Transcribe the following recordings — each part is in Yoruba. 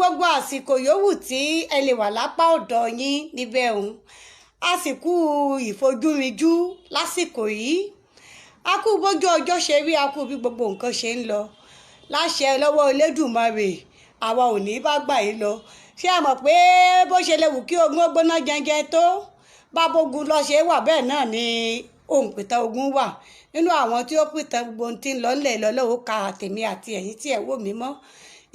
Gbogbo àsìkò yòówù tí ẹ lè wà lápá ọ̀dọ̀ yín níbẹ̀ òun, àsìkò ìfojúrinjú lásìkò yìí, a kú bójú ọjọ́ ṣe rí, a kú bí gbogbo nǹkan ṣe ń lọ. Láṣẹ lọ́wọ́ Elédùmarè, àwa ò ní bá gbà yín lọ. Ṣé a mọ̀ pé bó ṣe lè wù kí ogun ó gbóná jẹjẹ tó bá bógun lọ ṣe wà, bẹ́ẹ̀ náà ni òǹpìtàn ogun wà nínú àwọn tí ó pìtàn gbogbo ohun tí ń lọ ńlẹ̀ lọ́lọ́wọ́ ka àtèmi àti ẹ̀yin tí ẹ̀ wò mí mọ́.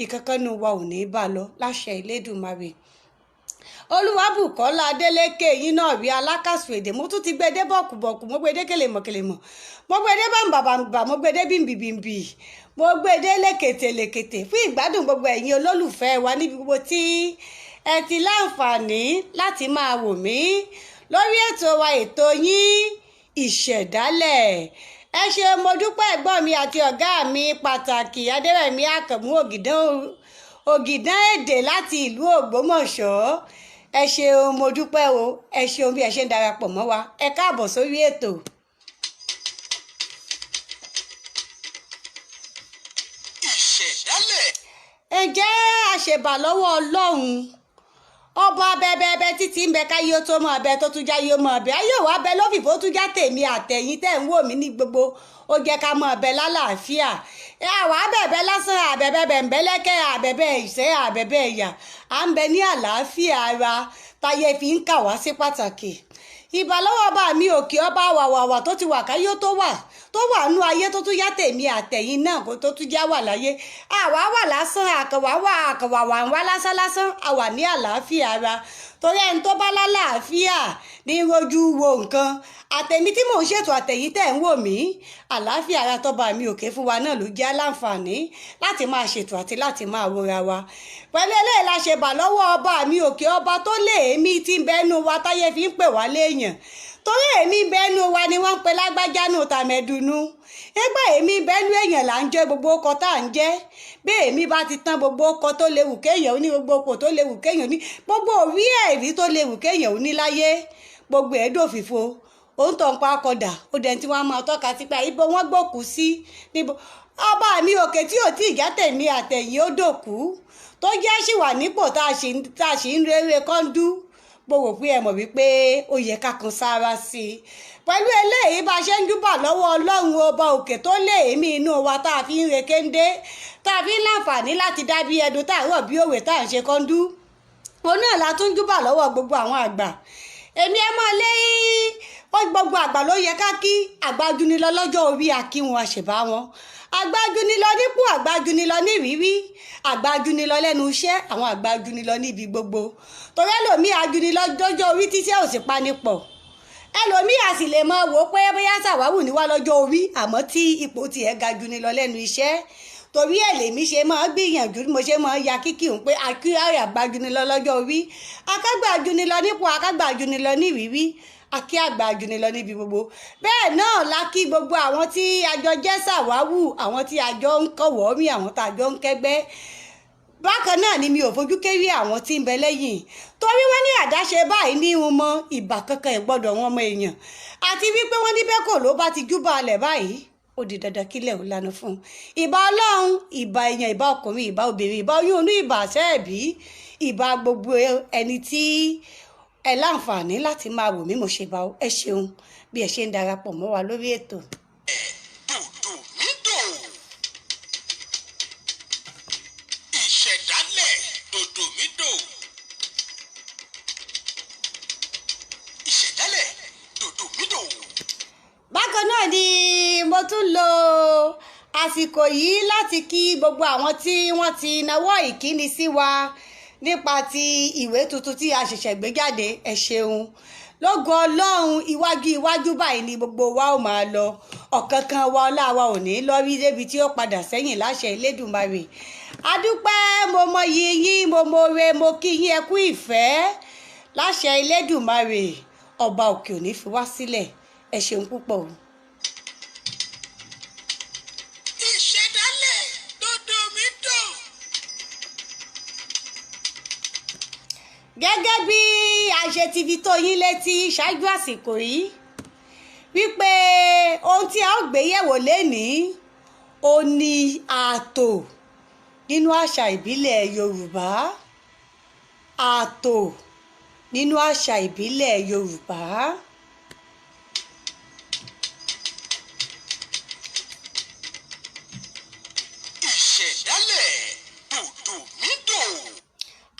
Ìkankan nu wa ò ní bá lọ láṣẹ Elédùmarè. Olúwàbùkọ́lá Adélékè yín náà rí alákàsù èdè. Mo tún ti gbé dé bọ̀kùbọ̀kù, mo gbé dé kèlèmọ̀kèlèmọ̀, mo gbé dé bàǹbàǹbà, mo gbé dé bìǹbìǹbì, mo gbé dé lẹ́kẹ̀tẹ̀lẹ̀kẹ̀tẹ̀ fún ìgbádùn gbogbo ẹ̀yin olólùfẹ́ wa níbi gbogbo tí ẹ ti láǹfààní láti máa wò mí lórí ètò wa, ètò yín, Ìṣẹ̀dálẹ̀. Ẹ ṣe, mo dúpẹ́. Ẹ̀gbọ́n mi àti ọ̀gá mi pàtàkì, Adérẹ̀mí Àkànmú Ògìdán èdè láti ìlú Ògbómọ̀ṣọ́, ẹ ṣeun, mo dúpẹ́ o. Ẹ ṣeun bí ẹ ṣe ń darapọ̀ mọ́ wa. Ẹ káàbọ̀ sórí ètò. Ìṣẹ̀dálẹ̀. Ǹjẹ́ àṣebà lọ́wọ́ Ọlọ́run ọba bẹbẹbẹ títí ń bẹ káyé ó tó mọ ọbẹ tó tún jáyé ó mọ ọbẹ ayé òwà bẹ lófìfó tún já tèmi àtẹ̀yìn tẹ̀ ń wò mí ní gbogbo, ó jẹ́ ká mọ ọbẹ lálàáfíà. Àwa bẹ̀bẹ̀ lásán, àbẹ̀bẹ̀ bẹ̀m̀bẹ̀lẹ́kẹ́, àbẹ̀bẹ̀ ìṣẹ́, àbẹ̀bẹ̀ ìyà, à ń bẹ ní àlàáfíà ara táyé fi ń kà wá sí pàtàkì. Ìbà lọ́wọ́ ọba mi òkè, ọba wàwàwà tó ti wà káyé tó wà, tó wà nú ayé, tó tún yá tèmi àtẹ̀yìn náà kó tó tún já wà láyé. Àwa wà lásán, àkànwá wà, àkànwà wà ń wá lásán lásán, a wà ní àlàáfíà ara, torí ẹni tó bá lálàáfíà ní rojú wo nǹkan. Àtẹ̀mí tí mò ń ṣètò, àtẹ̀yìn tẹ̀ ń wò mí, àlàáfíà ara tọ́ba mi òkè fún wa náà ló jẹ́ láǹfààní láti máa ṣètò àti láti máa wòra wa. Pẹ̀lú eléyìí la ṣe bà lọ́wọ́ ọba mi òkè, ọba tó lé èémí tí ń bẹ́nu wa táyé fi ń pè wá léèyàn, torí èémí bẹ́nu wa ni wọ́n ń pe lágbájá nù, tàmẹ̀dùnú. Nígbà èémí bẹ́nu èèyàn là ń jẹ́ gbogbo ọkọ̀ tá à ń jẹ́. Bí èémí bá ti tán, gbogbo ọkọ̀ tó léwu kéèyàn ó ní, gbogbo ọkọ̀ tó léwu kéèyàn ó ní, gbogbo òrí ẹ̀rí tó léwu kéèyàn ó ní láyé, gbogbo ẹ̀ dòfìfo. Òun tó ń pa akọ̀dà ó dẹ̀ tí wọ́n á máa tọ́ka sí pé ibo wọ́n gbòkú sí níbo. Ọba mi òkè tí ò tí ì já tèmi àtẹ̀yìn ó dòkú, tó jẹ́ sì wà nípò tá a sì ń rere kọ́ńdú. Mo rò pé ẹ mọ̀ wípé ó yẹ ká kan sára sí i. Pẹ̀lú eléyìí, bá a ṣe ń júbà lọ́wọ́ Ọlọ́run ọba òkè tó lé èémí inú wa tá a fi ń re kéńdé, tá a fi ń láǹfààní láti dá bí ẹdun, tá a rọ̀ bí òwe, tá à ń ṣe kọ́ńdú, òun náà la tún júbà lọ́wọ́ gbogbo àwọn àgbà. Èmi ẹ máa lé ó, gbogbo àgbà ló yẹ ká kí. Àgbà junilọ lọ́jọ́ orí, akíwọn, àṣebá wọn. Àgbà junilọ nípò, àgbà junilọ nírírí, àgbà junilọ lẹ́nu iṣẹ́, àwọn àgbà junilọ níbi gbogbo, torí ẹlòmíì ajunilọ lọ́jọ́ orí títí ẹ̀ ò sì panipọ̀. Ẹlòmíì a sì lè máa wò ó pé bóyá sàwáwù ní wá lọ́jọ́ orí, àmọ́ tí ipò tiẹ̀ ga junilọ lẹ́nu iṣẹ́. Torí ẹ̀ lèmi ṣe máa gbìyànjú, mo ṣe máa ya kíkì ń pé akíyàrá àgbà junilọ lọ́jọ́ orí, akágbà junilọ nípò, akágbà junilọ nírírí, akí àgbà junilọ níbi gbogbo. Bẹ́ẹ̀ náà la kí gbogbo àwọn tí àjọ jẹ́ sàwáwù, àwọn tí àjọ ń kọ̀wọ́ mí, àwọn tá àjọ ń kẹ́gbẹ́. Bákan náà ni mi ò fojú kéré àwọn tí ń bẹ lẹ́yìn, torí wọ́n ní àdáṣe báyìí ní irun mọ ìbà kankan ẹ̀ gbọ́dọ̀ wọn ọmọ èèyàn, àti wípé wọ́n ní bẹ́ẹ̀ kò ló bá ti júbà alẹ̀ báyìí, ó di dandan kílẹ̀ ò lanu fún un. Ìbà Ọlọ́run, ìbà èèyàn, ìbà ọkùnrin, ìbà obìnrin, ìbà oyún inú, ìbà àṣẹ́ẹ̀bí, ìbà gbogbo ẹni tí ẹ láǹfààní láti máa wò mí, mo ṣe bá ẹ. Ṣeun bí ẹ ṣe ń darapọ̀ mọ́ wa lórí ètò. Dòdò mi dò. Ìṣẹ̀dálẹ̀ dòdò mi dò. Ìṣẹ̀dálẹ̀ dòdò mi dò. Bákan náà ni mo tún lo àsìkò yìí láti kí gbogbo àwọn tí wọ́n ti nawọ́ ìkíni sí wa nípa ti ìwé tuntun tí a ṣẹ̀ṣẹ̀ gbé jáde. Ẹ ṣeun. Lógo Ọlọ́run, iwájú iwájú báyìí ni gbogbo wa ó máa lọ. Ọ̀kánkán wa, ọlá wa ò ní lọ rí débi tí ó padà sẹ́yìn láṣẹ Elédùmarè. Adúpẹ́, mo mọyì yín, mo mọre, mo kí yín, ẹ kú ìfẹ́. Láṣẹ Elédùmarè, ọba òkè ò ní fi wá sílẹ̀. Ẹ ṣeun púpọ̀ o. Ìṣẹ̀dálẹ̀ dòdò mi dò. Gẹ́gẹ́ bí a ṣe ti fi tó yín létí ṣáájú àsìkò yìí wípé ohun tí a ó gbé yẹ̀wò lénìí ó ní ààtò. nínú àṣà ìbílẹ̀ Yorùbá. Ààtò nínú àṣà ìbílẹ̀ Yorùbá. Ìṣẹ̀dálẹ̀ dòdòmídò.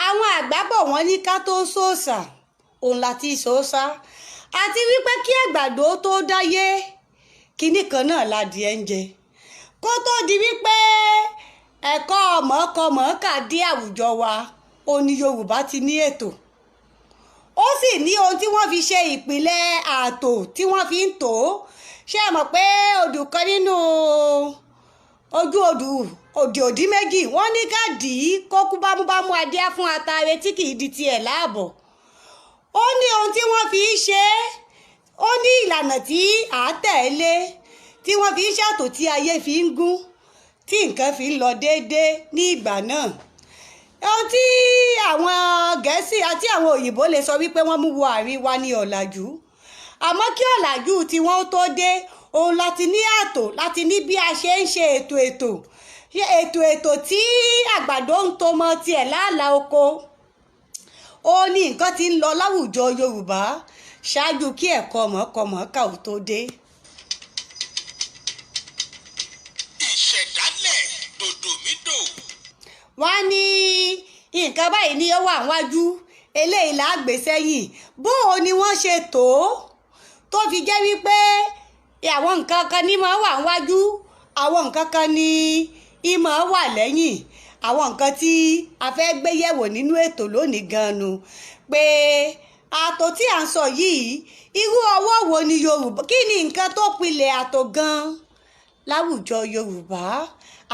Àwọn àgbà bọ̀, wọ́n ní ká tó sòòṣà òun láti sòòṣà, àti wípé kí àgbàdo tó dáyé, kinní kan náà ládìẹ ń jẹ kó tó di wípé ẹ̀kọ́ mọ̀ọ́kọ-mọ̀ọ́kà dé àwùjọ wa. Ó ní Yorùbá ti ní ètò, ó sì ní ohun tí wọ́n fi ṣe ìpìlẹ̀ ààtò tí wọ́n fi ń tò ó. Ṣé ẹ mọ̀ pé odù kan nínú ojú odù òdì òdì méjì, wọ́n ní ká dì í kó kú bámúbámú, adé fún atare tí kì í di tiẹ̀ láàbọ̀. Ó ní ohun tí wọ́n fi ń ṣe é, ó ní ìlànà tí à á tẹ̀lé tí wọ́n fi ń ṣàtò, tí ayé fi ń gún, tí nǹkan fi ń lọ déédéé ní ìgbà náà. Ohun tí àwọn Gẹ̀ẹ́sì àti àwọn òyìnbó lè sọ wípé wọ́n mú wọ àárín wa ní ọ̀làjú, àmọ́ kí ọ̀làjú tí wọ́n tó dé, òun láti ní ààtò, láti ní bí a ṣe ń ṣe ètò tí àgbàdo ń tó mọ tiẹ̀ láàlà oko. Ó ní nǹkan tí ń lọ láwùjọ Yorùbá ṣáájú kí ẹ̀kọ́ mọ̀ọ́kọ-mọ̀ọ́kà ò tó dé. Ìṣẹ̀dálẹ̀ dòdòmídò. Wọ́n á ní nǹkan báyìí ní ó wà níwájú, eléyìí là á gbé sẹ́yìn. Bó o ni wọ́n ṣe tó tó fi jẹ́ wípé àwọn nǹkan kan ní máa wà níwájú, àwọn nǹkan kan ní í máa wà lẹ́yìn? Àwọn nǹkan tí a fẹ́ gbé yẹ̀wò nínú ètò lónìí gan-an nu pé ààtò tí à ń sọ yìí, irú ọwọ́ wo ni Yorùbá, kí ni nǹkan tó pilẹ̀ ààtò gan-an láwùjọ Yorùbá,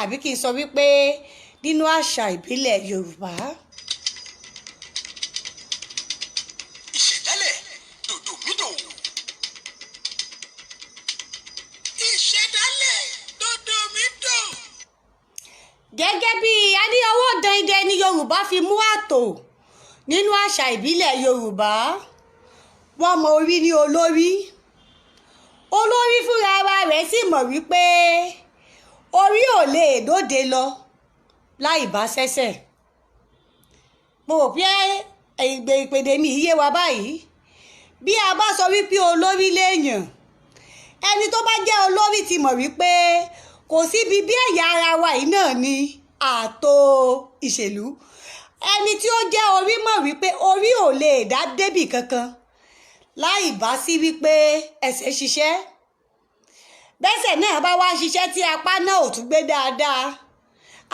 àbí kí n sọ wípé nínú àṣà ìbílẹ̀ Yorùbá. Ìṣẹ̀dálẹ̀ dòdòmídò. Ìṣẹ̀dálẹ̀ dòdòmídò. Gẹ́gẹ́ bí a ní, ọwọ́ dandan ni Yorùbá fi mú ààtò nínú àṣà ìbílẹ̀ Yorùbá. Wọ́n mọ orí ní olórí. Olórí fúnra ara rẹ̀ sì mọ̀ wípé orí ò lè dóde lọ láì bá ṣẹ̀ṣẹ̀. Mo rò pé ìgbè ìpèdè mi yé wa báyìí. Bí a bá sọ wípé olórí léèyàn, ẹni tó bá jẹ́ olórí ti mọ̀ wípé kò síbi bí ẹ̀yà ara wa yìí náà ni ààtò ìṣèlú. Ẹni tí ó jẹ́ orí mọ̀ wípé orí ò lè dá débì kankan láì bá sí wípé ẹsẹ̀ ṣiṣẹ́. Bẹ́sẹ̀ náà bá wá ṣiṣẹ́ tí apá náà ò tún gbé dáadáa,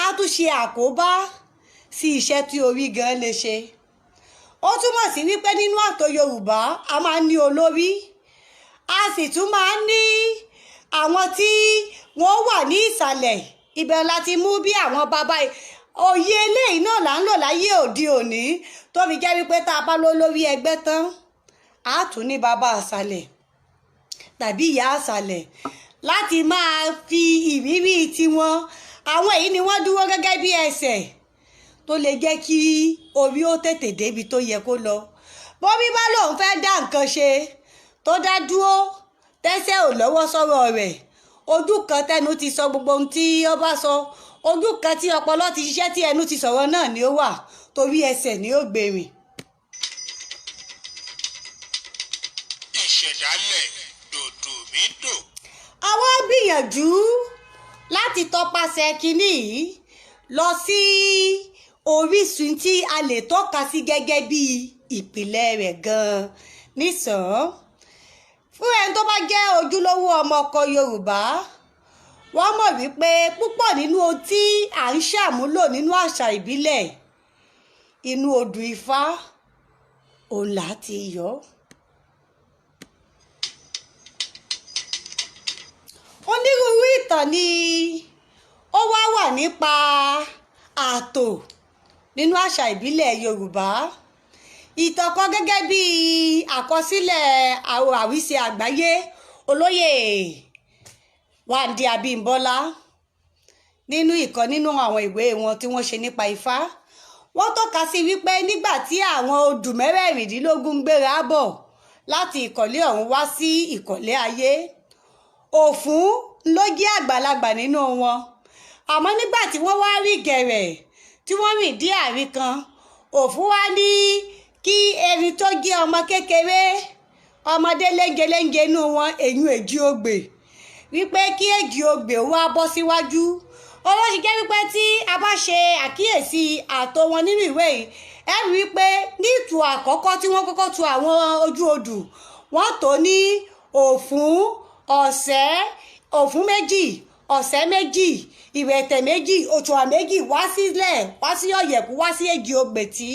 á tún ṣe àkóbá sí iṣẹ́ tí orí gan lè ṣe. Ó túmọ̀ sí wípé nínú ààtò Yorùbá, a máa ń ní olórí, a sì tún máa ń ní àwọn tí wọ́n wà ní ìsàlẹ̀. Ibẹ̀ la ti mú bí àwọn bàbá òye eléyìí náà là ń lò láyé òde òní, tó fi jẹ́ wípé tá a bá lọ lórí ẹgbẹ́ tán, á tún ní bàbá àṣàlẹ̀ tàbí ìyá àṣàlẹ̀ láti máa fi ìrírí tiwọn. Àwọn èyí ni wọ́n dúró gẹ́gẹ́ bí ẹsẹ̀ tó lè jẹ́ kí orí ó tètè débi tó yẹ kó lọ. Bórí bá lòun fẹ́ dá nǹkan ṣe, tó dá dúró, tẹ́sẹ̀ ò lọ́wọ́ sọ̀rọ̀ rẹ̀, ojú kan tẹnu ti sọ gbogbo ohun tí ó bá sọ, ojú kan tí ọpọlọ ti ṣiṣẹ́ tí ẹnu ti sọ̀rọ̀ náà ni ó wà, torí ẹsẹ̀ ni ó gbèrìn. Ìṣẹ̀dálẹ̀ dòdòmídò. Àwa gbìyànjú láti tọpasẹ̀ kínní yìí lọ sí orísun tí a lè tọ́ka sí gẹ́gẹ́ bí ìpìlẹ̀ rẹ̀ gan-an nísàn-án. Fún ẹni tó bá jẹ́ ojúlówó ọmọ ọkọ Yorùbá, wọ́n mọ̀ wípé púpọ̀ nínú ohun tí à ń ṣàmúlò nínú àṣà ìbílẹ̀, inú odù Ifá òun là á ti yọ. Onírúurú ìtàn ni ó wá wà nípa ààtò nínú àṣà ìbílẹ̀ Yorùbá. Ìtàn kan, gẹ́gẹ́ bí àkọsílẹ̀ àwọn àwíṣe àgbáyé, olóyè Wándé Abímbọ́lá, nínú ìkan nínú àwọn ìwé wọn tí wọ́n ṣe nípa Ifá, wọ́n tọ́ka sí wípé nígbà tí àwọn odù 26 ń gbéra bọ̀ láti ìkọ̀lé ọ̀run wá sí ìkọ̀lé ayé, Òfún ló jẹ́ àgbàlagbà nínú wọn. Àmọ́ nígbà tí wọ́n wá rí gẹ̀rẹ̀ tí wọ́n rìn dé àárín kan, Òfún wá ní kí erin tó jẹ́ ọmọ kékeré, ọmọdé léńjeléńje inú wọn, èyún Èjì Ogbè, wípé kí Èjì Ogbè wá bọ́ síwájú. Olóṣì jẹ́ wípé tí a bá ṣe àkíyèsí ààtò wọn nínú ìwé yìí, ẹ rí wípé ní ìtò àkọ́kọ́ tí wọ́n kọ́kọ́ tu àwọn ojú odù, wọ́n tò ní Òfún, Ọ̀sẹ́, Òfún méjì, Ọ̀sẹ́ méjì, Ìrẹ̀tẹ̀ méjì, Òtùwà méjì, wá sílẹ̀, wá sí Ọ̀yẹ̀kú, wá sí Èjì Ogbè tí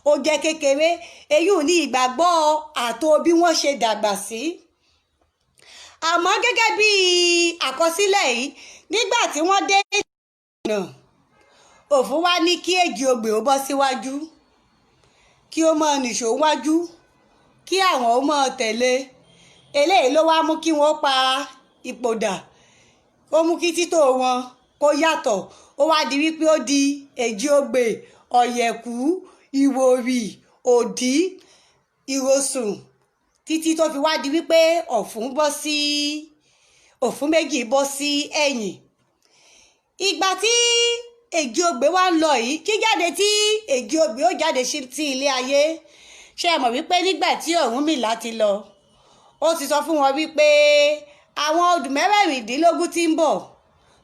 ó jẹ́ kékeré. Èyí ò ní ìgbàgbọ́ ààtò bí wọ́n ṣe dàgbà sí. Àmọ́ gẹ́gẹ́ bí àkọsílẹ̀ yìí, nígbà tí wọ́n dé ìlànà, Òfún wá ní kí Èjì Ogbè ó bọ́ síwájú, kí ó máa nìṣó wájú, kí àwọn ó máa tẹ̀lé. Eléyìí ló wá mú kí wọ́n pa ipò dà, ó mú kí títò wọn kó yàtọ̀. Ó wá di wípé ó di Èjì Ogbè, Ọ̀yẹ̀kú, Ìwòrì, Òdí, Ìrosùn, títí tó fi wá di wípé Ọ̀fún bọ́ sí, Òfún méjì bọ́ sí ẹ̀yìn. Ìgbà tí Èjì Ogbè wá ń lọ yìí, jíjáde tí Èjì Ogbè ó jáde sí ilé ayé, ṣé ẹ mọ̀ wípé nígbà tí Ọ̀rúnmìlà ti lọ, ó ti sọ fún wọn wípé àwọn odù mẹ́rẹ̀ẹ̀rìndínlógún tí ń bọ̀,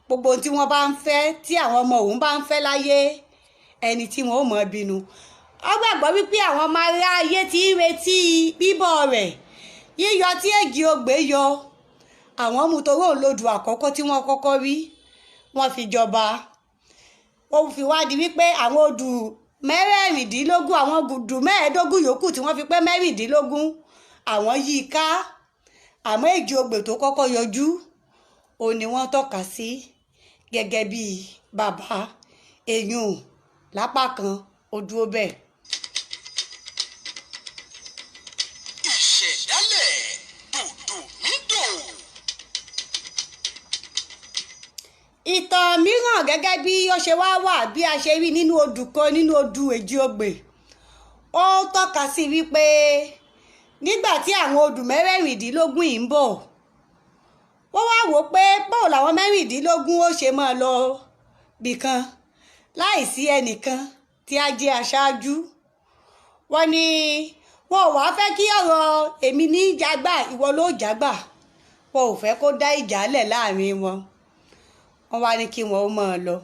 gbogbo ohun tí wọ́n bá ń fẹ́, tí àwọn ọmọ òun bá ń fẹ́ láyé, ẹni tí wọ́n ó mọ̀ bínú. Ó gbàgbọ́ wípé àwọn ọmọ aráyé ti ń retí bíbọ̀ rẹ̀. Yíyọ tí Èjì Ogbè yọ, àwọn mú torí òun lodù àkọ́kọ́ tí wọ́n kọ́kọ́ rí, wọ́n fi jọba. Ó fi wá di wípé àwọn odù mẹ́rẹ̀ẹ̀rìndínlógún, àwọn odù mẹ́ẹ̀ẹ́dógún yòókù tí wọ́n fi pé mẹ́rìndínlógún, àwọn yí i ká. Àmọ́ Èjì Ogbè tó kọ́kọ́ yọjú, òun ni wọ́n tọ́ka sí gẹ́gẹ́ bí bàbá. Èyún lápá kan, ó dúró bẹ́ẹ̀. Ìṣẹ̀dálẹ̀ dòdòmídò. Ìtàn mìíràn gẹ́gẹ́ bí ó ṣe wá wà, bí a ṣe rí nínú odù kan nínú odù Èjì Ogbè, ó tọ́ka sí wípé nígbà tí àwọn odù mẹ́rẹ̀ẹ̀rìndínlógún yìí ń bọ̀, wọ́n wá wò pé báwo làwọn mẹ́rìndínlógún ó ṣe máa lọ bìkan láìsí ẹnìkan tí á jẹ́ aṣáájú. Wọ́n ní wọn ò wá fẹ́ kí ọ̀rọ̀ èmi ní jágbà, ìwọ ló jágbà, wọn ò fẹ́ kó dá ìjà lẹ̀ láàrin wọn. Wọ́n wá ní kí wọ́n ó máa lọ.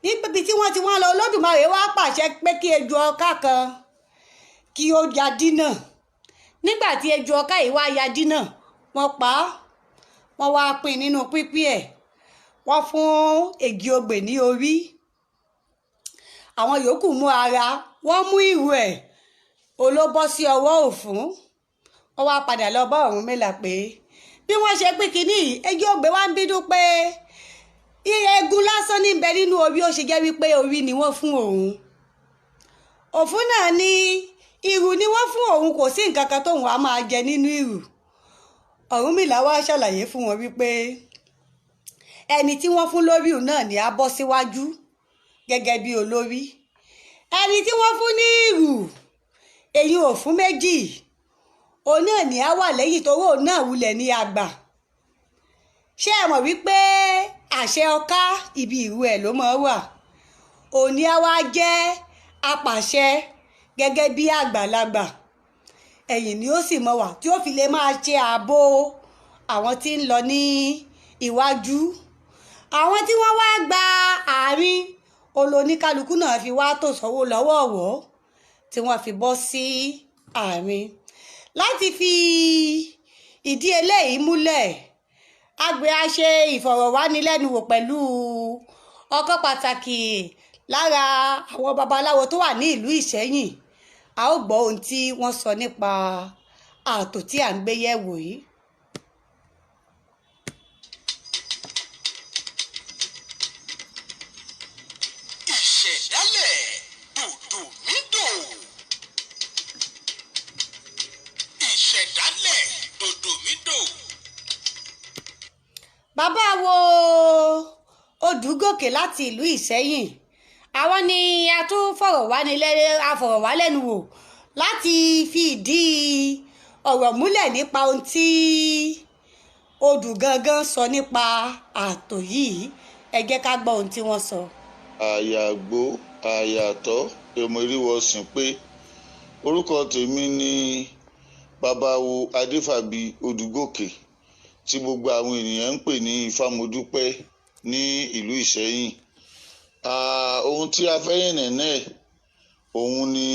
Níbi tí wọ́n ti wá lọ, Olódùmarè wá pàṣẹ pé kí ejò ọká kan kí ó ya dínà. Nígbà tí ejò ọká yìí wá ya dínà, wọ́n pa á, wọ́n wá pín nínú pínpín ẹ̀, wọ́n fún Èjì Ogbè ní orí, àwọn yòókù mú ara, wọ́n mú ìrù ẹ̀, olóbọ́ sí ọwọ́ Òfún. Wọ́n wá padà lọ bá Ọ̀rúnmìlà pé bí wọ́n ṣe pín kínní yìí, Èjì Ogbè wá ń bínú pé eegun lásán ní bẹ nínú orí, ó ṣe jẹ́ wípé orí ni wọ́n fún òun. Òfún náà ní ìrù ni wọ́n fún òun, kò sí nǹkan kan tóun á máa jẹ nínú ìrù. Ọ̀rúnmìlà wá ṣàlàyé fún wọn wípé ẹni tí wọ́n fún lórí òun náà ni á bọ́ síwájú gẹ́gẹ́ bí olórí. Ẹni tí wọ́n fún ní ìrù, èyí Òfún méjì, òun náà ni á wà lẹ́yìn torí òun náà wulẹ̀ ní àgbà. Ṣé ẹ mọ̀ wípé àṣẹ ọká ibi ìrù ẹ̀ ló máa wà? Òun ni á wá jẹ́ apàṣẹ gẹ́gẹ́ bí àgbàlagbà. Ẹ̀yìn ni ó sì mọ̀ wà tí ó fi lè máa ṣe ààbò àwọn tí ń lọ ní iwájú. Àwọn tí wọ́n wá gba àárín, olóníkálukú náà fi wá tò sọ́wọ́ lọ́wọ́ọ̀wọ́ tí wọ́n fi bọ́ sí àárín. Láti fi ìdí eléyìí múlẹ̀, àgbẹ̀ á ṣe ìfọ̀rọ̀wánilẹ́nuwò pẹ̀lú ọ̀kan pàtàkì lára àwọn babaláwo tó wà ní ìlú Ìṣẹ́yìn. A ó gbọ́ ohun tí wọ́n sọ nípa ààtò tí à ń gbé yẹ̀wò yìí. Ìṣẹ̀dálẹ̀ dòdòmídò. Ìṣẹ̀dálẹ̀ dòdòmídò. Bàbá wo Odùgòkè láti ìlú Ìṣẹ́yìn, àwọn ni a tún fọ̀rọ̀wánilẹ́nuwò láti fi ìdí ọ̀rọ̀ múlẹ̀ nípa ohun tí odù gangan sọ nípa ààtò yìí. Ẹ jẹ́ ká gbọ́ ohun tí wọ́n sọ. Àyàgbó àyàtọ̀ èmọ̀ríwọ̀sìn pé orúkọ tèmi ní babawo Adéfàbí Odùgòkè, tí gbogbo àwọn ènìyàn ń pè ní Ifámodúpẹ́ ní ìlú Ìṣẹ́yìn. Ohun tí a fẹ́ yànnàná ẹ̀ òun ni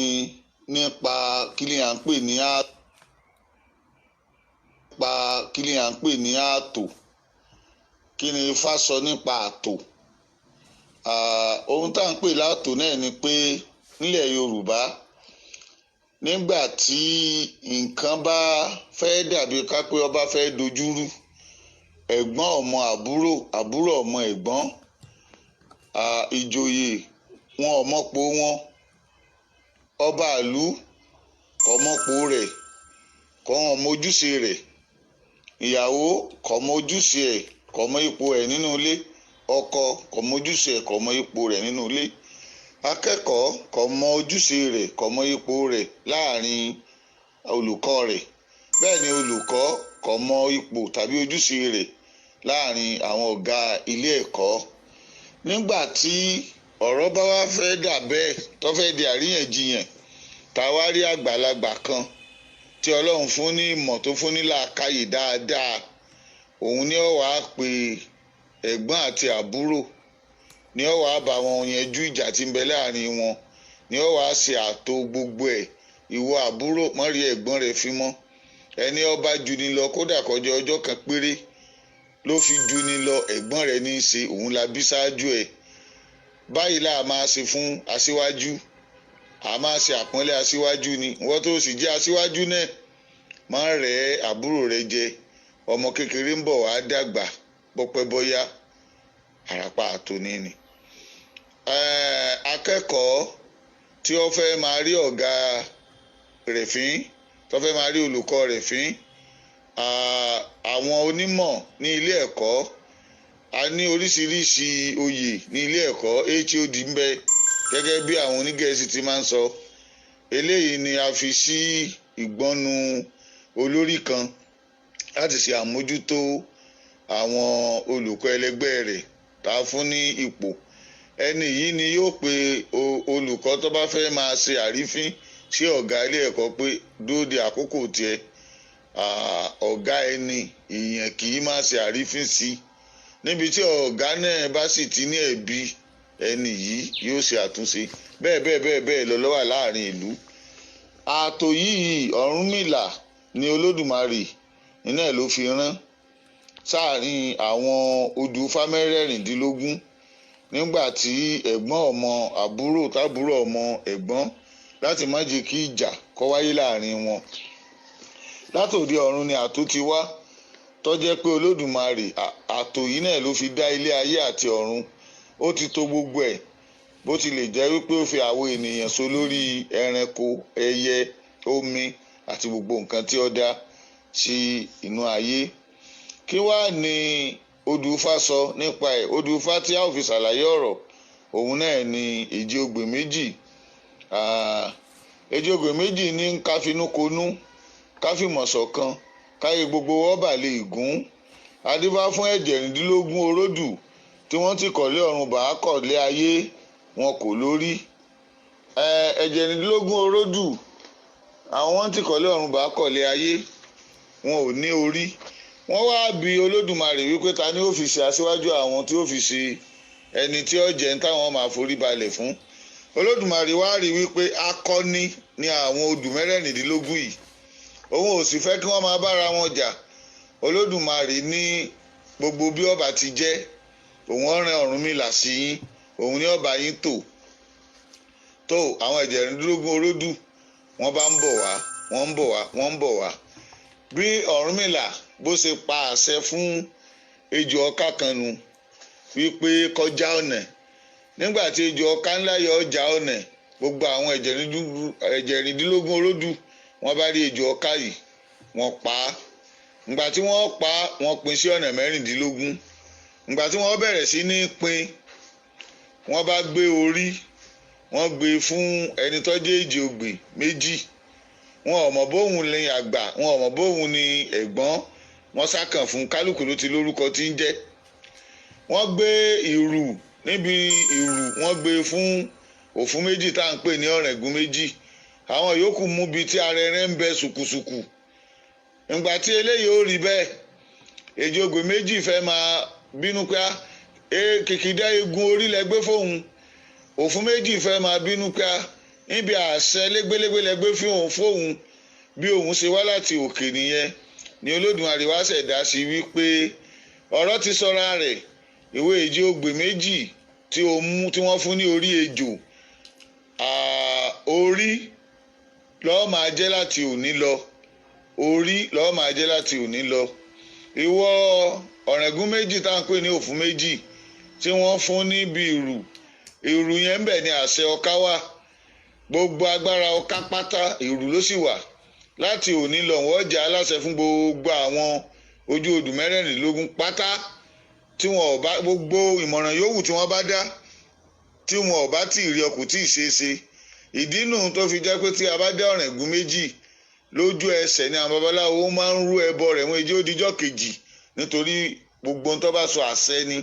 nípa kí ni à ń pè ní nípa kí ni à ń pè ní ààtò, kí ni Ifá sọ nípa ààtò. Ohun tá à ń pè láàtò náà ni pé nílẹ̀ Yorùbá, nígbà tí nǹkan bá fẹ́ dàbí ká pé ọba fẹ́ dojúrú, ẹ̀gbọ́n ọmọ àbúrò, àbúrò ọmọ ẹ̀gbọ́n, ìjòyè wọn ọmọpo wọn, ọba ìlú kò mọ̀pò rẹ̀, kò mọ ojúṣe rẹ̀, ìyàwó kò mọ ojúṣe ẹ̀, kò mọ ipò ẹ̀ nínú ilé, ọkọ kò mọ ojúṣe ẹ̀, kò mọ ipò rẹ̀ nínú ilé, akẹ́kọ̀ọ́ kò mọ ojúṣe rẹ̀, kò mọ ipò rẹ̀ láàrin olùkọ́ rẹ̀, bẹ́ẹ̀ ni olùkọ́ kò mọ ipò tàbí ojúṣe rẹ̀ láàrin àwọn ọ̀gá ilé ẹ̀kọ́. Nígbà tí ọ̀rọ̀ bá wá fẹ́ dà bẹ́ẹ̀, tó fẹ́ di àríyànjiyàn, tá a wá rí àgbàlagbà kan tí Ọlọ́run fún ní ìmọ̀, tó fún ní làákàyè dáadáa, òun ni ó wàá pe ẹ̀gbọ́n àti àbúrò, ni ó wàá bá wọn yanjú ìjà tí ń bẹ láàrin wọn, ni ó wàá ṣe ààtò gbogbo ẹ̀. Ìwọ àbúrò, mọ́ rí ẹ̀gbọ́n rẹ̀ fi mọ́. Ẹni ó bá juni lọ, kódà kọjá ọjọ́ kan péré ló fi juni lọ, ẹ̀gbọ́n rẹ̀ ní í ṣe, òun la bí ṣáájú ẹ̀. Báyìí là máa ṣe fún aṣíwájú, a máa ṣe àpọ́nlé aṣíwájú ni. Wọ́n tó sì jẹ́ aṣíwájú náà, máa rẹ́ àbúrò rẹ̀ jẹ. Ọmọ kékeré ń bọ̀ wá dàgbà, bọ́pẹ́ bọ́yá, àràpá àtòní ni. Akẹ́kọ̀ọ́ tí ó fẹ́ máa rí ọ̀gá rẹ̀ fín, tó fẹ́ máa rí olùkọ́ rẹ̀ fín, àwọn onímọ̀ ní ilé ẹ̀kọ́, a ní oríṣiríṣi oyè ní ilé ẹ̀kọ́. HOD ń bẹ, gẹ́gẹ́ bí àwọn onígẹ̀ẹ́sì ti máa ń sọ. Eléyìí ni a fi sí ìgbọ́nu olórí kan láti ṣe àmójútó àwọn olùkọ́ ẹlẹgbẹ́ rẹ̀ tá a fún ní ipò. Ẹni yìí ni yóò pe olùkọ́ tó bá fẹ́ máa ṣe àrífín sí ọ̀gá ilé ẹ̀kọ́ pé dúró de àkókò tiẹ̀. Ọ̀gá ẹni èèyàn kì í máa ṣe àrífín sí. Níbi tí ọ̀gá náà bá sì ti ní ẹ̀bi, ẹni yìí yóò ṣe àtúnṣe. Bẹ́ẹ̀ bẹ́ẹ̀ bẹ́ẹ̀ bẹ́ẹ̀ lọ ló wà láàrin ìlú. Ààtò yìí, Ọ̀rúnmìlà ni Olódùmarè iná ẹ̀ ló fi rán sáàrin àwọn odù Ifá mẹ́rẹ̀ẹ̀rìndínlógún, nígbà tí ẹ̀gbọ́n ọmọ àbúrò, tábúrò ọmọ ẹ̀gbọ́n, láti má jẹ́ kí ìjà kó wáyé láàrin wọn. Látòdì ọ̀run ni ààtò ti wá, tó jẹ́ pé Olódùmarè, ààtò yìí náà ló fi dá ilé ayé àti ọ̀run. Ó ti tò gbogbo ẹ̀, bó tilẹ̀ jẹ́ wípé ó fi àwọn ènìyàn so lórí ẹranko, ẹyẹ, omi àti gbogbo nǹkan tí ó dá sí inú ayé. Kí wá ní odù Ifá sọ nípa ẹ̀? Odù Ifá tí a ó fi ṣàlàyé ọ̀rọ̀ òun náà ni èjì ogbè méjì. Èjì ogbè méjì ní káfínúkonú, káfìmọ̀ ṣọ̀kan, káyé gbogbo wọ́n bà lè gún. Adífá fún ẹ̀jẹ̀rìndínlógún oródù tí wọ́n ti kọ̀lé ọ̀run bá kọ̀lé ayé, wọn kò lórí. Ẹ̀jẹ̀rìndínlógún oródù, àwọn wọ́n ti kọ̀lé ọ̀run bá kọ̀lé ayé, wọn ò ní orí. Wọ́n wá bi Olódùmarè wípé ta ni ó fi ṣe aṣíwájú àwọn, tí ó fi ṣe ẹni tí ó jẹ́ táwọn máa forí balẹ̀ fún. Olódùmarè wá rí wípé akọni ni àwọn odù mẹ́rẹ̀ẹ̀rìndínlógún yìí, òun ò sì fẹ́ kí wọ́n máa bára wọn jà. Olódùmarè ní gbogbo bí ọba ti jẹ́, òun ọ̀rẹ́ Ọ̀rúnmìlà sí yín, òun ní ọba yín tò tó. Àwọn ẹ̀jẹ̀rìndínlógún oródù, wọ́n bá ń bọ̀ wá, wọ́n ń bọ̀ wá, wọ́n ń bọ̀ wá. Bí Ọ̀rúnmìlà bó ṣe pa àṣẹ fún ejò ọká kan nu wípé kọjá ọ̀nà. Nígbà tí ejò ọká ńlá yọ ọjà ọ̀nà, gbogbo àwọn ẹ̀jẹ̀rìndínlógún oródù, wọ́n bá rí ejò ọká yìí, wọ́n pa á. Ìgbà tí wọ́n pa á, wọ́n pín sí ọ̀nà 16. Ìgbà tí wọ́n bẹ̀rẹ̀ sí ní pín, wọ́n bá gbé orí, wọ́n gbé fún ẹni tó jẹ́ èjì ogbè méjì. Wọn ò mọ̀ bóun ní àgbà, wọn ò mọ̀ bóun ní ẹ̀gbọ́n, wọ́n sákàn fún kálukú ló ti lórúkọ tí ń jẹ́. Wọ́n gbé ìrù níbi ìrù, wọ́n gbé fún Òfún méjì tá à ń pè ní Ọ̀ràngún méjì. Àwọn yòókù mú bi tí arẹrẹ ń bẹ ṣùkùṣùkù. Ìgbà tí eléyìí ó rí bẹ́ẹ̀, Èjì Ogbè méjì fẹ́ máa bínú pé kìkìdá egun orí lẹ gbé fóun. Òfún méjì fẹ́ máa bínú pé níbi àṣẹ légbélégbé lẹ gbé fún òun fóun, bí òun ṣe wá láti òkè nìyẹn. Ni Olódùmarè wá ṣẹ̀dá sí wípé ọ̀rọ̀ ti sọra rẹ̀. Ìwé Èjì Ogbè méjì tí o mú tí wọ́n fún ní orí ejò, orí lọ́ọ́ máa jẹ́ láti òní lọ, orí lọ́ọ́ máa jẹ́ láti òní lọ. Ìwọ Ọ̀ràngún méjì tá à ń pè ní Òfún méjì tí wọ́n fún níbi ìrù, ìrù yẹn ń bẹ ní àṣẹ ọká wà. Gbogbo agbára ọká pátá, ìrù ló sì wà. Láti òní lọ, wọ́n jẹ́ aláṣẹ fún gbogbo àwọn ojú odù 24 pátá. Tí wọn ò bá gbogbo ìmọ̀ràn yòówù tí wọ́n bá dá, tí wọn ò bá tí ì rí ọkùn tí ì ṣeé ṣe. Ìdí nù tó fi jẹ́ pé tí a bá dá Ọ̀ràngún méjì, lójú ẹsẹ̀ ni àwọn babaláwo máa ń rú ẹbọ rẹ̀ wọ́n ejé ó dijọ́ kejì, nítorí gbogbo ohun tó bá sọ àṣẹ ni.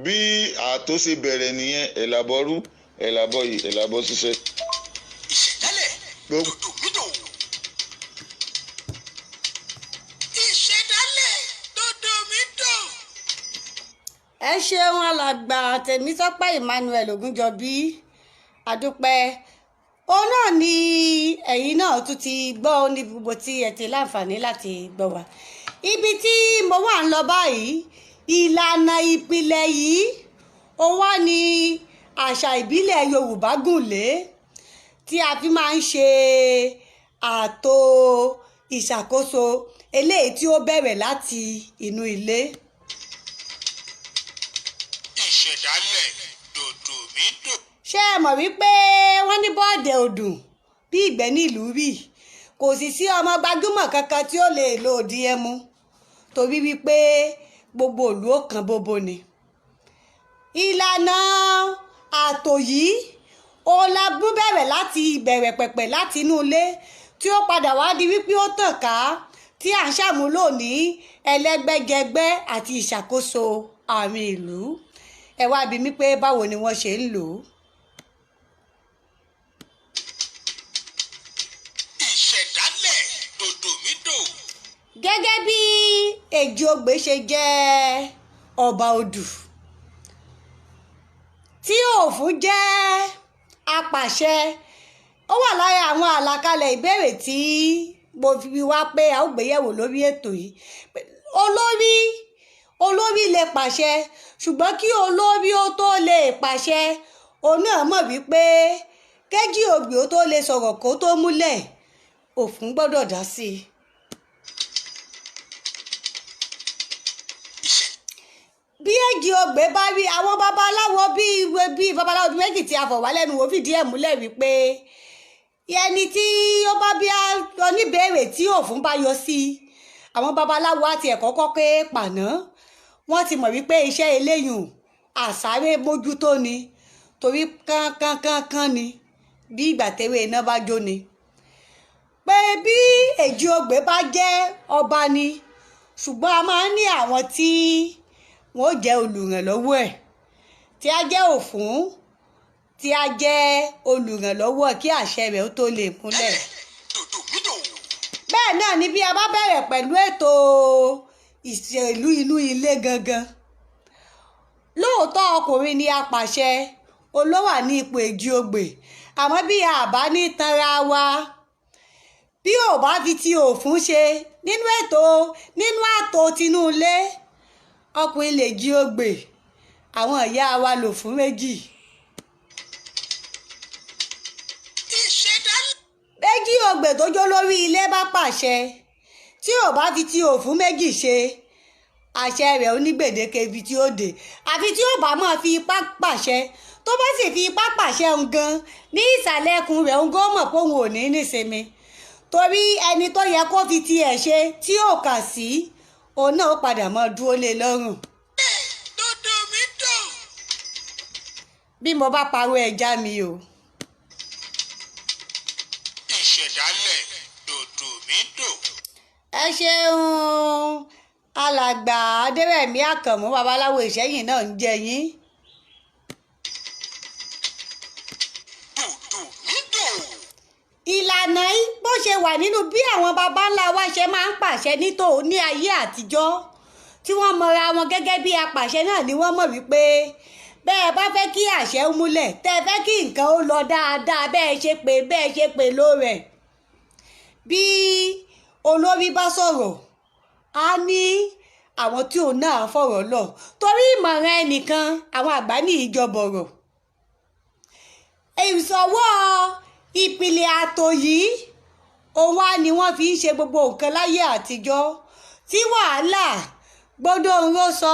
Bí ààtò ṣe bẹ̀rẹ̀ nìyẹn. Ẹ̀làbọ̀rú, ẹ̀làbọ̀yì, ẹ̀làbọ̀ ṣiṣẹ́. Ìṣẹ̀dálẹ̀ dòdòmídò. Ìṣẹ̀dálẹ̀ dòdòmídò. Ẹ ṣeun, alàgbà Tèmítọ́pẹ́ Emmanuel Ògúnjọbí, àdúpẹ́. Òun náà ni ẹ̀yin náà tún ti gbọ́ ní gbogbo tí ẹ ti láǹfààní láti gbọ́ wa. Ibi tí mo wà ń lọ báyìí, ìlànà ìpìlẹ̀ yìí ó wá ní àṣà ìbílẹ̀ Yorùbá gùn lé tí a fi máa ń ṣe ààtò ìṣàkóso eléyìí tí ó bẹ̀rẹ̀ láti inú ilé. Ìṣẹ̀dálẹ̀ dòdòmídò. Ṣé ẹ mọ̀ wípé wọ́n ní bọ́ọ̀dẹ̀ òdùn bí ìgbẹ́ nílùú rì? Kò sì sí ọmọ gbajúmọ̀ kankan tí ó lè lo òdì ẹmu, torí wípé gbogbo ìlú ó kan bóbó ni. Ìlànà ààtò yìí òun la bú bẹ̀rẹ̀ láti ìbẹ̀rẹ̀ pẹ̀pẹ̀ láti inú ilé, tí ó padà wá di wípé ó tàn ká, tí à ń ṣàmúlò ní ẹlẹ́gbẹ́jẹgbẹ́ àti ìṣàkóso àárín ìlú. Ẹ wá bi mí pé báwo ni wọ́n ṣe ń lò ó. Ìṣẹ̀dálẹ̀ dòdòmídò. Gẹ́gẹ́ bí Èjì Ogbè ṣe jẹ́ ọba odù, tí Òfún jẹ́ apàṣẹ, ó wà lára àwọn àlàkalẹ̀ ìbéèrè tí mo fi wá pé a ó gbéyẹ̀wò lórí ètò yìí. Olórí, olórí lè pàṣẹ, ṣùgbọ́n kí olórí ó tó lè pàṣẹ, òun náà mọ̀ wípé kéjì Ogbè ó tó lè sọ̀rọ̀ kó tó múlẹ̀, Òfún gbọ́dọ̀ dá sí i. Bí Èjì Ogbè bá rí àwọn babaláwo bíi babaláwo méjì tí a fọ̀ wá lẹ́nu wò fìdí ẹ̀ múlẹ̀ wípé ẹni tí ó bá bí oníbèrè tí Òfún bá yọ sí i, àwọn babaláwo àti ẹ̀kọ́ kọ́ pé pàná wọ́n ti mọ̀ wípé iṣẹ́ eléyùn àsáré mójútó ni, torí kánkánkánkán ni bí ìgbà tẹ́wé iná bá jó ni. Pé bí Èjì Ogbè bá jẹ́ ọba ni, ṣùgbọ́n a máa ń ní àwọn tí wọ́n jẹ́ olùrànlọ́wọ́ ẹ̀, tí a jẹ́ Òfún, tí a jẹ́ olùrànlọ́wọ́ kí àṣẹ rẹ̀ ó tó lè múlẹ̀. Dòdòmídò. Bẹ́ẹ̀ náà ni bí a bá bẹ̀rẹ̀ pẹ̀lú ètò ìṣèlú inú ilé gangan. Lóòótọ́ ọkùnrin ni apàṣẹ, olówà ní ipò Èjì Ogbè, àmọ́ bí a bá ní tanra wa, bí ò bá fi ti Òfún ṣe nínú ètò nínú ààtò tinú ilé, ọkùnrin lè jí Ogbè, àwọn ìyá wa lò fún méjì. Ìṣẹ̀dálẹ̀. Méjì Ogbè tó jó lórí ilé bá pàṣẹ, tí ò bá fi ti Òfún méjì ṣe, àṣẹ rẹ̀ ó ní gbèdéke ibi tí ó dé, àfi tí ó bá máa fi ipá pàṣẹ. Tó bá sì fi ipá pàṣẹ ń gan ní ìsàlẹ̀ ẹkùn rẹ̀, ń gan mọ̀ pé òun ò ní nísinmi, torí ẹni tó yẹ kó fi tiẹ̀ ṣe tí ò kà sí, òun náà ó padà máa dúró lé lọ́rùn. Dòdòmídò. Bí mo bá parọ́, ẹja mi o. Ìṣẹ̀dálẹ̀ dòdòmídò. Ẹ ṣeun. Alàgbà Adérẹ̀mí Àkànmú babaláwo Ìṣẹ́yìn náà ń jẹ yín. Dòdò mi dò. Ìlànà yìí bó ṣe wà nínú bí àwọn baba ńlá wa ṣe máa ń pàṣẹ ní ayé àtijọ́ tí wọ́n mọra wọn gẹ́gẹ́ bí apàṣẹ náà ni wọ́n mọ̀ wípé bẹ́ẹ̀ bá fẹ́ kí àṣẹ ó múlẹ̀, tẹ́ ẹ fẹ́ kí nǹkan ó lọ dáadáa, bẹ́ẹ̀ ṣe pé ló rẹ̀. Bí olórí bá sọ̀rọ̀, á ní àwọn tí òun náà fọ̀rọ̀ lọ, torí ìmọ̀ràn ẹnìkan, àwọn àgbà ní ìjọbọ̀rọ̀ ìsọwọ́ ìpìlẹ̀ ààtò yìí òun á ní wọ́n fi ń ṣe gbogbo nǹkan láyé àtijọ́, tí wàhálà gbọ́dọ̀ ń ró sọ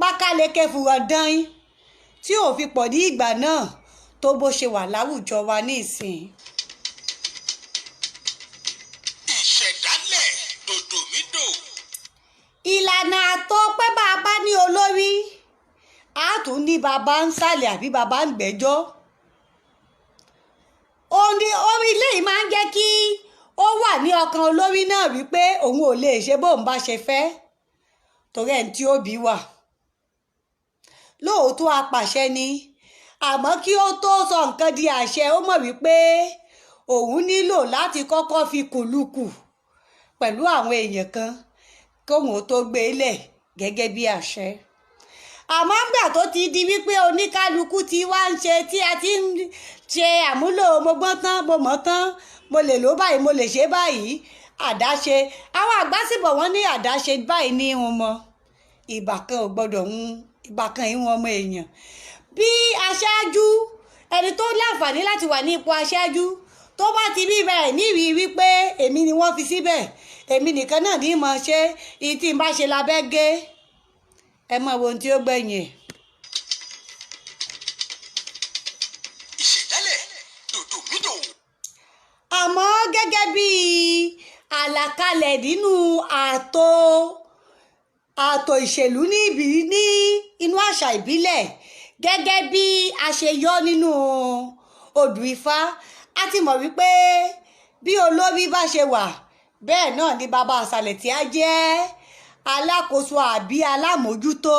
pákáleke fùrọ̀ dán tí ò fi pọ̀ ní ìgbà náà tó bó ṣe wà láwùjọ wa ní ìsìn. Ìṣẹ̀dálẹ̀ dòdò mi dò. Ìlànà àtọ pé bá a bá ní olórí, a tún ní bàbá ń sàlẹ̀ àbí bàbá ń gbẹ́jọ́. Orí orí ilé yìí máa ń jẹ́ kí ó wà ní ọkàn olórí náà wípé òun ò lè ṣe bóun bá ṣe fẹ́, torí ẹni tí ó bí wà lóòótọ́ apàṣẹ ni, àmọ́ kí ó tó sọ nǹkan di àṣẹ, ó mọ̀ wípé òun nílò láti kọ́kọ́ fi kùlùkù pẹ̀lú àwọn èèyàn kan kóun ó tó gbé e lẹ̀ gẹ́gẹ́ bí àṣẹ. Àmọ́ ńgbà tó ti di wípé oníkálukú ti wá ń ṣe tí a ti ń ṣe àmúlò mo gbọ́n tán, mo mọ̀ tán, mo lè lò báyìí, mo lè ṣe báyìí, àdáṣe, àwọn àgbà sì bọ̀, wọ́n ní àdáṣe báyìí ní irun mọ́ ìbà kan ò gbọ́dọ̀ ń ìbà kan ìwọn ọmọ èèyàn. Bí aṣáájú, ẹni tó láǹfààní láti wà ní ipò aṣáájú, tó bá ti rí rẹ̀ nírìí wípé èmi ni wọ́n fi síbẹ̀, èmi nìkan náà ní mọ̀ ṣe, ìyí tí n bá ṣe lábẹ́ gé, ẹ mọ̀ wo ohun tí ó gbẹ̀yìn ẹ̀. Ìṣẹ̀dálẹ̀ dòdò mi dò. Àmọ́ gẹ́gẹ́ bí àlàkalẹ̀ nínú ààtò ìṣèlú ní ibi ní inú àṣà ìbílẹ̀, gẹ́gẹ́ bí a ṣe yọ nínú odù Ifá, a ti mọ̀ wípé bí olórí bá ṣe wà, bẹ́ẹ̀ náà ni bàbá àṣàlẹ̀ tí a jẹ́ alákòóso àbí alámòójútó,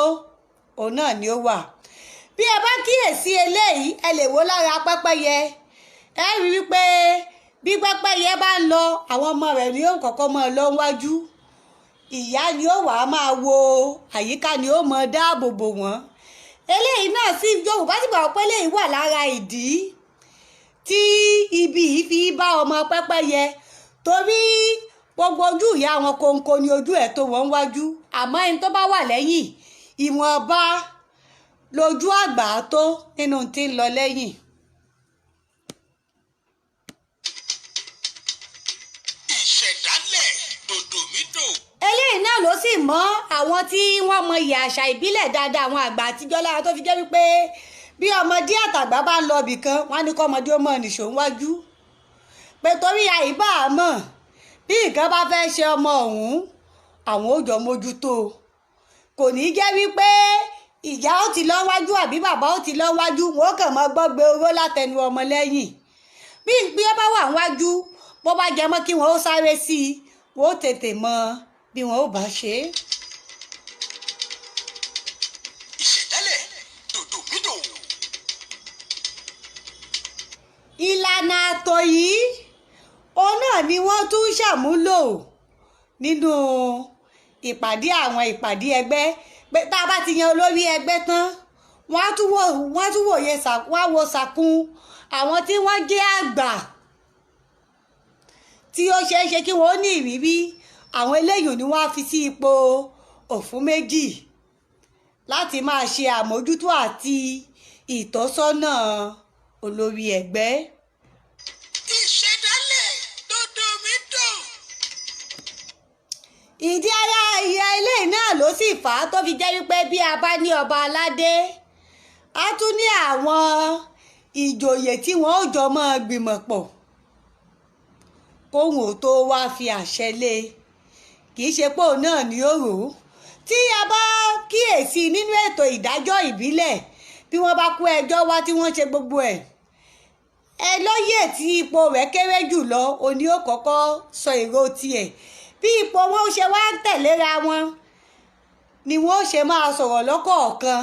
òun náà ni ó wà. Bí ẹ bá kíyèsí eléyìí, ẹ lè wò lára pẹ́pẹ́yẹ. Ẹ rí wípé bí pẹ́pẹ́yẹ bá ń lọ, àwọn ọmọ rẹ̀ ni ó kọ́kọ́ máa lọ wájú, ìyá ni ó wàá máa wo àyíká, ni ó mọ dáàbò bò wọ́n. Eléyìí náà sì, Yorùbá sì gbàgbọ́ pé eléyìí wà lára ìdí tí ibi yìí fi bá ọmọ pẹ́pẹ́yẹ, torí gbogbo ojú ìyá wọn kóńkó ni ojú ẹ̀ tó wọ́n wájú, àmọ́ ẹni tó bá wà lẹ́yìn, ìwọ̀nba lójú àgbà tó nínú tí ń lọ lẹ́yìn. Ìṣẹ̀dálẹ̀ dòdò mi dò. Eléyìí náà ló sì mọ́ àwọn tí wọ́n mọ ìyà àṣà ìbílẹ̀ dáadáa, àwọn àgbà àtijọ́ lára, tó fi jẹ́ wípé bí ọmọdé àtàgbà bá ń lọ ibì kan, wọ́n á ní kọ́ ọmọdé ó mọ̀ nìṣó wájú, pé torí àìbá mọ̀ bí nǹkan bá fẹ́ ṣe ọmọ ọ̀hún, àwọn ò jọ mójútó. Kò ní jẹ́ wípé ìyá ó ti lọ wájú àbí bàbá ó ti lọ wájú, wọn ó kàn mọ́ gbọ́gbé oró látẹnu ọmọ lẹ́yìn. Bí bí ó bá wà wájú, bó bá jẹ mọ́ kí wọ́n ó sáré sí i, wọ́n ó tètè mọ bí wọ́n ó bá ṣe é. Ìṣẹ̀dálẹ̀ dòdò mi dò. Ìlànà àtò yìí, òun náà ni wọ́n tún ṣàmúlò nínú ìpàdé, àwọn ìpàdé ẹgbẹ́, pé tá a bá ti yan olórí ẹgbẹ́ tán, wọ́n á tún wòye, wọ́n á wo sàkún àwọn tí wọ́n jẹ́ àgbà tí ó ṣeé ṣe kí wọ́n ní ìrírí. Àwọn eléyìí ni wọ́n á fi sí ipò òfún méjì láti máa ṣe àmójútó àti ìtọ́sọ́nà olórí ẹgbẹ́. Ìṣẹ̀dálẹ̀ dòdò mi dò. Ìdí ara ìyá ilé náà ló sì fà á tó fi jẹ́ wípé bí a bá ní ọba aládé, á tún ní àwọn ìjòyè tí wọ́n ó jọ máa gbìmọ̀ pọ̀ kóhun ò tó wá fi àṣẹ lé e. Kì í ṣe pé òun náà ni ó rò ó. Tí a bá kíyèsí nínú ètò ìdájọ́ ìbílẹ̀, bí wọ́n bá kó ẹjọ́ wá tí wọ́n ṣe gbogbo ẹ̀, ẹ lóye tí ipò rẹ̀ kéré jù lọ, òní ó kọ́kọ́ sọ èrò tiẹ̀. Bí ipò wọn ṣe wá ń tẹ̀léra wọn ni wọ́n ṣe máa sọ̀rọ̀ lọ́kọ̀ọ̀kan.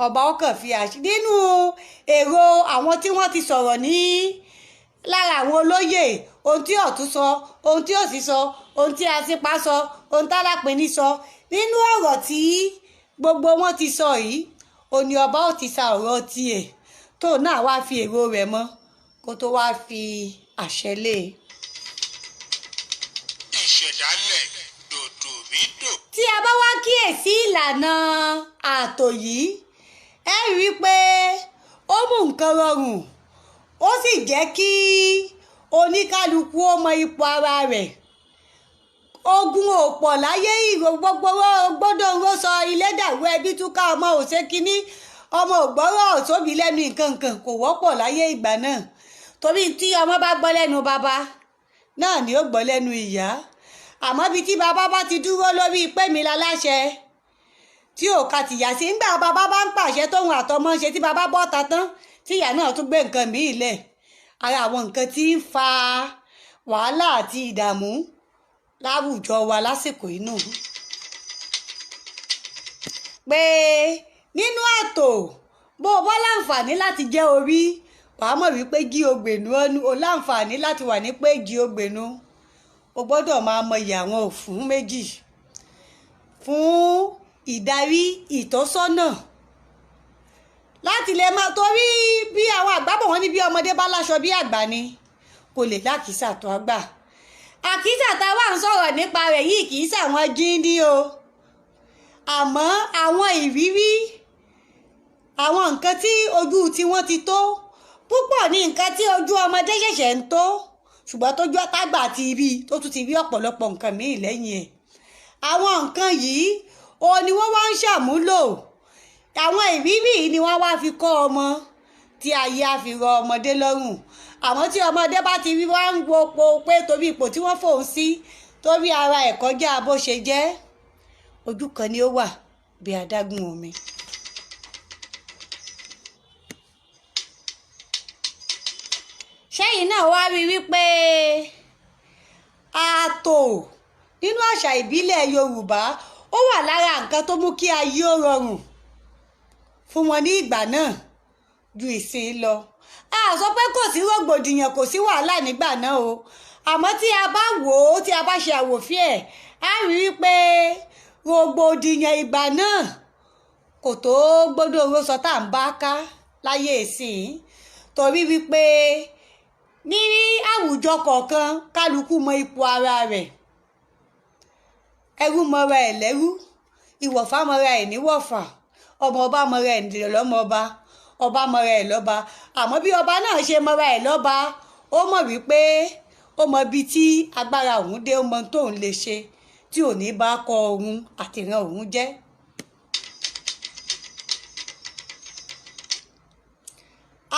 Ọba ọkàn fi àṣẹ nínú èrò àwọn tí wọ́n ti sọ̀rọ̀ ní lára àwọn olóyè, ohun tí ọ̀tún sọ, ohun tí òsì sọ, ohun tí Asípa sọ, ohun tálápẹ̀ní sọ, nínú ọ̀rọ̀ tí gbogbo wọn ti sọ yìí, òní ọba ó ti sa ọ̀rọ̀ tiẹ̀ tó náà wá fi èrò rẹ̀ mọ́ kó tó wá fi àṣẹ lé e. Ìṣẹ̀dálẹ̀ dòdòmídò. Tí a bá wá kíyèsí ìlànà ààtò yìí, ẹ rí i pé ó mú nǹkan rọrùn, ó sì jẹ́ kí oníkálukú ó mọ ipò ara rẹ̀. Ogun ò pọ̀ láyé, ìrò gbogbo gbọ́dọ̀ ń sọ ilé dàrú, ẹbí túká, ọmọ ò ṣe kínní, ọmọ ò gbọ́rọ̀ sóbì lẹ́nu, nǹkan nǹkan kò wọ́pọ̀ láyé ìgbà náà, torí tí ọmọ bá gbọ́ lẹ́nu bàbá náà ni ó gbọ́ lẹ́nu ìyá. Àmọ́ bí tí bàbá bá ti dúró lórí pé mi láláṣẹ tí ò ka tìyà sí, ńgbà bàbá bá ń pàṣẹ tóun àtọmọ ń ṣe, tí bàbá bọ́ ta tán, tíyà náà tún gbé nǹkan míì lẹ̀, ara àwọn nǹkan tí ń fa wàhálà àti ìdààmú láwùjọ wa lásìkò inú. Pé nínú ààtò, bó o bá láǹfààní láti jẹ́ orí, wàá mọ̀ wípé jí ogbènú o láǹfààní láti wà ní pé jí ogbènú, o gbọ́dọ̀ máa mọyì àwọn òfún méjì fún ìdarí ìtọ́sọ́nà láti lè máa, torí bí àwọn àgbà bọ̀ wọ́n ní bí ọmọdé bá láṣọ bí àgbà ni, kò lè lákìísà tó àgbà. Àkísà tá a wà ń sọ̀rọ̀ nípa rẹ̀ yìí kì í ṣàwọn jíndí o, àmọ́ àwọn ìrírí, àwọn nǹkan tí ojú tiwọn ti tó púpọ̀ ní nǹkan tí ojú ọmọdé ṣẹ̀ṣẹ̀ ń tó, ṣùgbọ́n tójú tágbà ti rí tó tún ti rí ọ̀pọ̀lọpọ̀ nǹkan míì lẹ́yìn ẹ̀. Àwọn nǹkan yìí o ni wọ́n wá ń ṣàmúlò, àwọn ìrírí yìí ni wọ́n wá fi kọ́ ọmọ tí ayé á fi rọ ọmọdé lọ́rùn. Àmọ́ tí ọmọdé bá ti rí wá ń wo po pé torí ipò tí wọ́n fòun sí, torí ara ẹ̀ kọjá bó ṣe jẹ́, ojú kan ni ó wà bí adágún omi. Ṣẹ́yìn náà wá rí wípé ààtò nínú àṣà ìbílẹ̀ Yorùbá ó wà lára nǹkan tó mú kí ayé ó rọrùn fún wọn ní ìgbà náà ju ìsìn lọ. A sọ pé kò sí rògbòdìyàn, kò sí wàhálà nígbà náà o, àmọ́ tí a bá wò ó, tí a bá ṣe àwòfín ẹ̀, á rí i pé rògbòdìyàn ìgbà náà kò tó gbọ́dọ̀ owó sọ tá à ń bá ká láyé ìsìn, torí wípé ní àwùjọ kọ̀ọ̀kan kálukú mọ ipò ara rẹ̀. Ẹrú mọra ẹ̀ lẹ́rú, ìwọ̀fà mọra ẹ̀ níwọ̀fà, ọmọ ọba mọra ẹ̀ lọ́mọ ọba, ọba mọra ẹ̀ lọ́ba. Àmọ́ bí ọba náà ṣe mọra ẹ̀ lọ́ba, ó mọ̀ wípé ó mọ ibi tí agbára òun dé, ó mọ tóun lè ṣe tí ò ní bá kọ òun àtìrán òun jẹ́.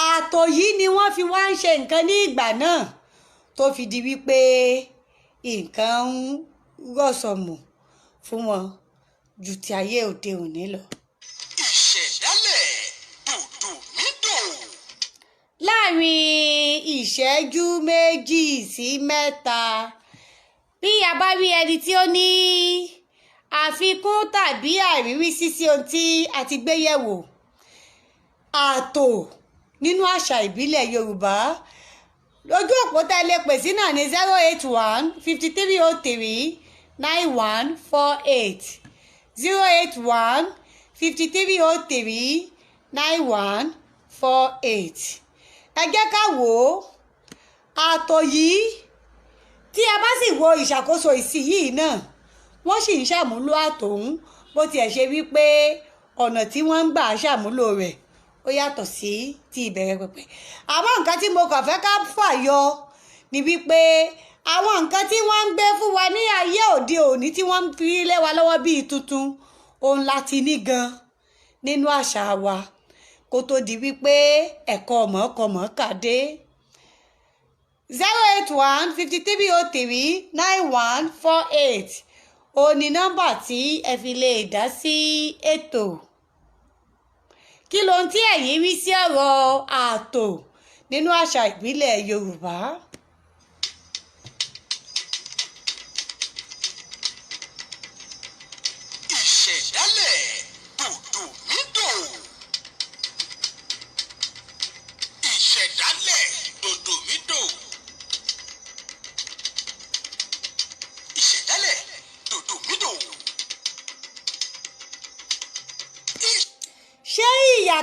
Ààtò yìí ni wọ́n fi wá ń ṣe nǹkan ní ìgbà náà tó fi di wípé nǹkan ń rọ̀sọ̀mù fún wọn ju ti ayé òde òní lọ. Ìṣẹ̀dálẹ̀ dòdòmídò. Láàrin ìṣẹ́jú 2 sí 3, bí a bá rí ẹni tí ó ní àfikún tàbí àríwísí sí ohun tí a ti gbé yẹ̀wò, ààtò nínú àṣà ìbílẹ̀ Yorùbá, lójú òpó tá ẹ lè pè sí náà ní 08153039148, 08153039148. Ẹ jẹ́ ká wò ó, ààtò yìí, tí a bá sì wo ìṣàkóso ìsìn yìí náà, wọ́n sì ń ṣàmúlò ààtò ọ̀hún, bó tiẹ̀ ṣe wípé ọ̀nà tí wọ́n ń gbà ṣàmúlò rẹ̀ ó yàtọ̀ sí ti ìbẹ̀rẹ̀ pẹ̀pẹ̀. Àmọ́ nǹkan tí mo kàn fẹ́ ká fàyọ ni wípé àwọn nǹkan tí wọ́n ń gbé fún wa ní ayé òde òní tí wọ́n ń fi lé wa lọ́wọ́ bíi tuntun, òun láti ní gan nínú àṣà wa kó tó di wípé ẹ̀kọ́ mọ̀ọ́kọmọ̀ọ́kà dé. 08153039148 òun ni nọ́mbà tí ẹ fi lè dá sí ètò. Kí lohun tí ẹ̀yin rí sí ọ̀rọ̀ ààtò nínú àṣà ìbílẹ̀ Yorùbá?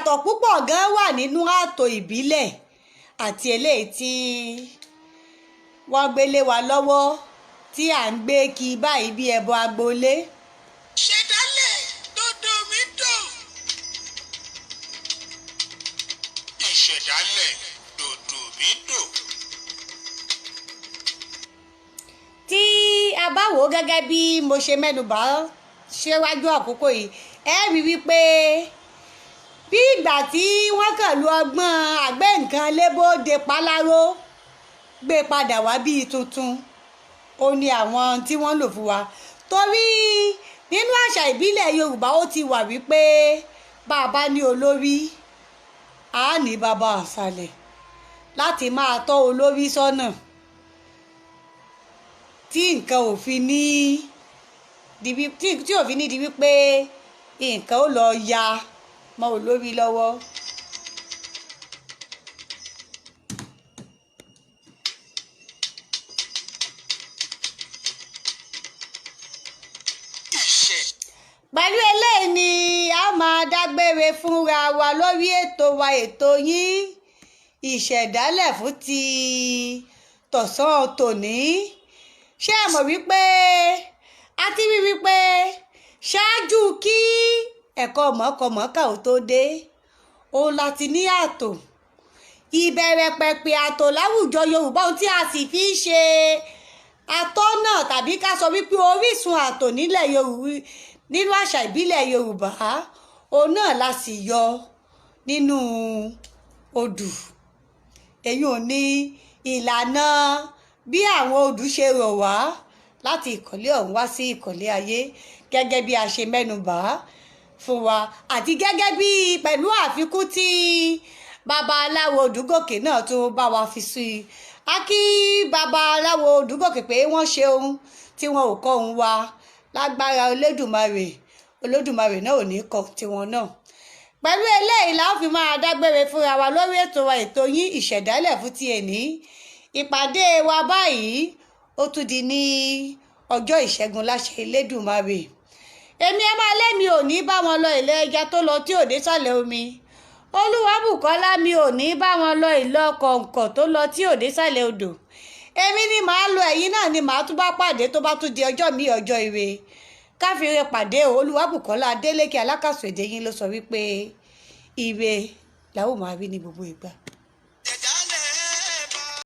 Ìyàtọ̀ púpọ̀ gan wà nínú ààtò ìbílẹ̀ àti eléyìí tí wọ́n gbélé wa lọ́wọ́ tí à ń gbé kí báyìí bí ẹbọ agboolé. Ìṣẹ̀dálẹ̀ dòdò mi dò. Ìṣẹ̀dálẹ̀ dòdò mi dò. Tí a bá wò ó gẹ́gẹ́ bí mo ṣe mẹ́nubà síwájú àkókò yìí, ẹ rí wípé bí ìgbà tí wọ́n kàn lu ọgbọ́n àgbẹ̀ nǹkan lébóde paláró gbé padà wá bíi tuntun, ó ní àwọn tí wọ́n lò fún wa. Torí nínú àṣà ìbílẹ̀ Yorùbá, ó ti wà wípé bàbá ní olórí, á ní bàbá àṣàlẹ̀ láti máa tọ́ olórí sọ́nà tí nǹkan ò fi ní tí ò fi ní di wípé nǹkan ó lọ ya mọ́ olórí lọ́wọ́. Ìṣẹ̀ Pẹ̀lú eléyìí ni a máa dágbére fúnra wa lórí ètò wa, ètò yín, Ìṣẹ̀dálẹ̀ fún ti tọ̀sán tòní. Ṣé ẹ mọ̀ wípé a ti rí wípé ṣáájú kí ẹ̀kọ́ mọ̀ọ́kọmọ̀ọ́kà ò tó dé, òun láti ní ààtò ìbẹ̀rẹ̀ pẹ̀pẹ̀ ààtò láwùjọ Yorùbá, ohun tí a sì fi ń ṣe atọ́nà tàbí ká sọ wípé orísun ààtò nílẹ̀ Yorùbá, nínú àṣà ìbílẹ̀ Yorùbá, òun náà la sì yọ nínú odù. Èyí ò ní ìlànà bí àwọn odù ṣe rọ̀ wá láti ìkọ̀lé ọ̀hún wá sí ìkọ̀lé ayé, gẹ́gẹ́ bí a ṣe mẹ́nubà fún wa, àti gẹ́gẹ́ bí pẹ̀lú àfikún tí babaláwo Odùgòkè náà tún bá wa fi sí i. A kí babaláwo Odùgòkè pé wọ́n ṣe ohun tí wọn ò kọ́ ohun wa. Lágbára Olódùmarè, Olódùmarè náà ò ní kọ́ tiwọn náà. Pẹ̀lú eléyìí la ó fi máa dágbére fúnra wa lórí ètò wa, ètò yín, Ìṣẹ̀dálẹ̀ fún ti èní. Ìpàdé wa báyìí ó tún di ní ọjọ́ Ìṣẹ́gun láṣẹ Elédùmarè. Èmi ẹ máa lémi ò ní bá wọn lọ ilé ẹja tó lọ tí ò dé sàlẹ̀ omi. Olúwabùkọ́lá mi ò ní bá wọn lọ ìlọ kọ̀ǹkọ̀ tó lọ tí ò dé sàlẹ̀ odò. Èmi ni màá lọ, ẹ̀yin náà ni màá tún bá pàdé tó bá tún di ọjọ́ mi, ọjọ́ ire. Káfíńre pàdé o. Olúwabùkọ́lá Adélékè Alákàsọ̀ èdè yín ló sọ wípé ire la ó máa rí ní gbogbo ìgbà.